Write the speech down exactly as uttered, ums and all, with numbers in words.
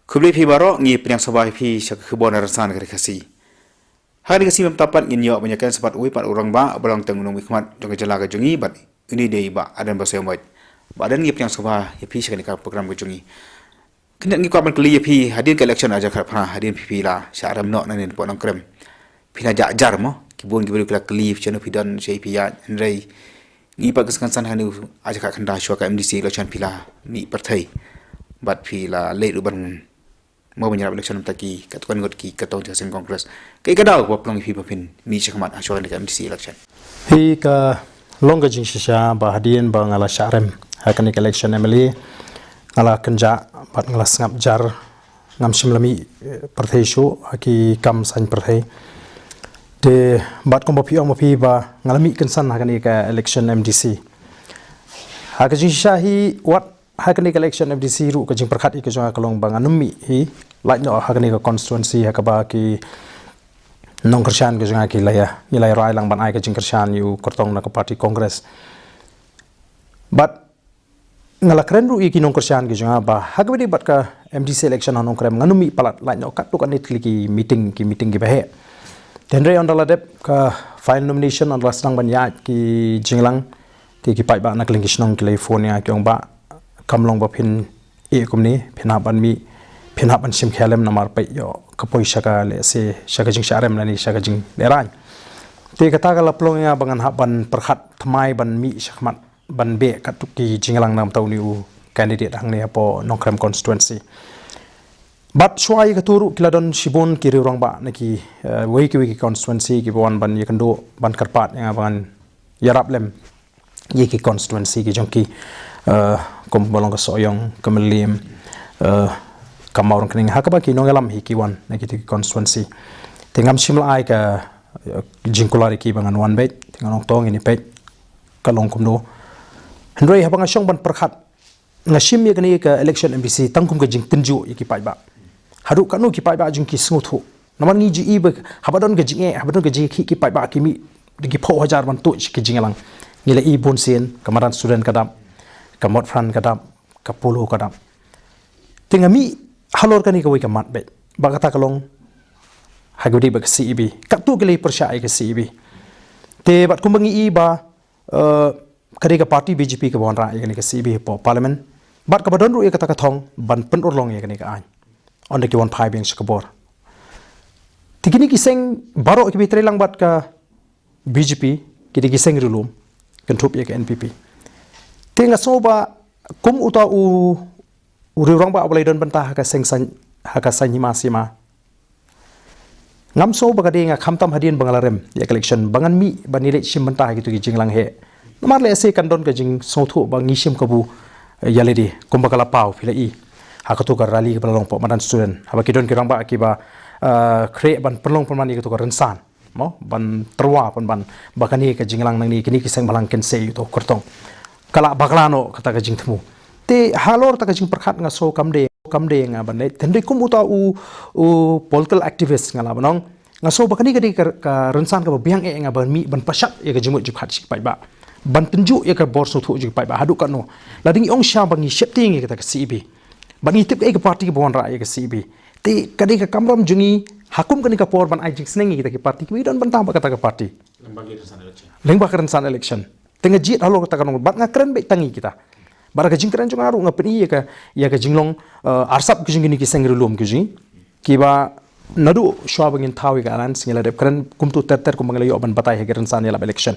Khublei phi baroh, ngi pdiang sngewbha ïa phi sha ka khubor na rynsan ka Khasi. Ha kane ka sngi mynta pat ngin ïoh ban ïakren shaphang uwei pat u rangbah ba long tang u nongmihkhmat jong ka jylla ka jong ngi, bad une u dei Bah Ardent Basaiawmoit. Bah Ardent, ngi pdiang sngewbha ïa phi sha kane ka program ka jong ngi. Kane ngi kwah ban kylli ïa phi, hadien ka election ar hajar khatphra, hadien phi phi la shah rem noh nangne hapoh Nongkrem, phi la jah jar mo, ki bun ki briew ki la kylli shano phi don, shaei phi ïaid, hynrei ngi pat kynsan hangne ar hajar khatkhyndai shuwa ka M D C election phi la mih pyrthei bad phi la leit ruh ban, mo, ban ïarap election, mynta ki katto katne ngut ki, katto katne seng Congress. Kaei ka daw ba pynlong ïa phi ba phin mih shakhmat ha shuwa kane ka M D C election? Hi ka long ka jingshisha ba hadien ba nga la shah rem ha kane ka election M L A, nga la kynjah bad nga la sngap jar, ngam shym la mih, eh, pyrthei shuh ha ki kam saiñ pyrthei. Te bad kumba phi ong ma phi ba nga la mih kynsan ha kane ka election M D C. Ha ka jingshisha hi, wat ha kane ka election M D C ruh ka jingpyrkhat ïa ka jong nga ka long ba ngan ym mih hi, lait noh ha kane ka constituency ha kaba ki nongkyrshan ka jong nga ki la ïa, ngi la ïa rai lang ban ai ka jingkyrshan ïa u kyrtong na ka party Congress. Bad nga la kren ruh ïa ki nongkyrshan ki jong nga ba ha kaba ïadei bad ka M D C election ha Nongkrem ngan ym mih palat, lait noh katto katne tylli ki meeting, ki meeting kiba heh. Te hynrei ynda la dep ka final nomination, ynda la sdang ban ïaid ki jingïalang, te ki paidbah na kylleng ki shnong ki la ïa phone ïa nga, ki ong, Bah, kam long ba phin ïeh kumne, phin hap ban mih, phin hap ban shim khia lem, namar peit ïoh ka poi sha ka, lehse sha ka jingshah rem lane sha ka jinglehrain. Te kata ka la pynlong ïa nga ba ngan hap ban pyrkhat thymmai ban mih shakhmat ban beh katto ki jingïalang na ka bynta une u candidate hangne hapoh Nongkrem constituency. Bad shuwa ïa kato ruh ki la don shibun ki riew rangbah na ki, eh, wei kiwei ki constituency kiba wan ban ïakynduh, ban kyrpad ïa nga ba ngan ïarap lem ïa ki constituency ki jong ki, eh, kumba long ka Sohiong, ka Mylliem, eh, ka Mawryngkneng, ha kaba ki nongïalam hi ki wan na kito ki constituency. Te ngam shym la ai ka, eh, jingkular ïa ki ba ngan wan beit, te ngan ong to ngin ïa peit ka long kumno. Hynrei haba nga shong ban pyrkhat, nga shim ïa kane ka election M D C tang kum ka jingtynjuh ïa ki paidbah. Haduh katno ki paidbah jong ki sngewthuh. Namar ngi ju i ba haba don ka jingeh, haba don ka jingeh ki, ki paidbah ki mih da ki phew hajar ban tuid sha ki jingïalang. Ngi la i bun sien, ka Madan Student ka dap, ka Motphran ka dap, ka Polo ka dap. Te nga mih halor kane kawei ka mat beit. Bad kata ka long ha kaba ïadei bad ka C A B. Katto ki la ïa pyrshah ïa ka C A B. Te bad kumba ngi i ba, eh, ka dei ka party B J P kaba wanrah ïa kane ka C A B hapoh Parliament. Bad kaba don ruh ïa kata ka thong ban pynurlong ïa kane ka aiñ. Ynda ki wan phai biang sha ka bor. Te kine ki seng baroh kiba trei lang bad ka B J P, ki dei ki seng riewlum, kynthup ïa ka N P P. Te nga sngew ba kum uta u, u riew rangbah uba la ïadon bynta ha ka seng saiñ, ha ka saiñ hima sima, ngam sngew ba ka dei, nga khamtam hadien ba nga la rem ïa ka election ba ngan mih ban ïaleit shim bynta ha kito ki jingïalang heh. Namar lehse kan don ka jingsngewthuh ba ngi shim kabu, eh, ïalade, kumba ka la paw phi la i ha kato ka rally kaba la long hapoh Madan Student, haba ki don ki rangbah kiba, eh, khreh ban pynlong pynman ïa kato ka rynsan, mo, ban tyrwa pynban ba kane ka jingïalang nangne, kine ki seng bhalang kin sei ïa uto u kyrtong. Ka la bakla noh kata ka jingthmu. Te halor kata ka jingpyrkhat nga sngew kam dei, kam dei ïa nga ban leit. Te hynrei kum uta u, u political activist, nga lah ban ong, nga sngew ba kane ka dei ka, ka rynsan kaba biang eh ïa nga ban mih ban pynshad ïa ka jingmut jingpyrkhat jong ki paidbah, ban tynjuh ïa ka bor sngewthuh jong ki paidbah haduh katno. Lada ngi ong shisha ba ngi sheptieng ïa kata ka C A B, ba ngi tip kaei ka party kaba wanrah ïa ka C A B, te ka dei ka kamram jong ngi ha kum kane ka por ban ai jingsneng ïa kita ki party kiba ïadon bynta bad kata ka party lyngba ka rynsan election. Te nga jied halor kata ka nong, bad nga kren beit tang ïa kita. Bad ka jingkren jong nga ruh nga pyni ïa ka, ïa ka jinglong, eh, arsap ka jong kine ki seng riewlum ka jong ngi, kiba naduh shuwa ba ngin thaw ïa ka alliance ngi la dep kren kumto ter ter kumba ngi la ïoh ban batai ha ki rynsan ïalap election.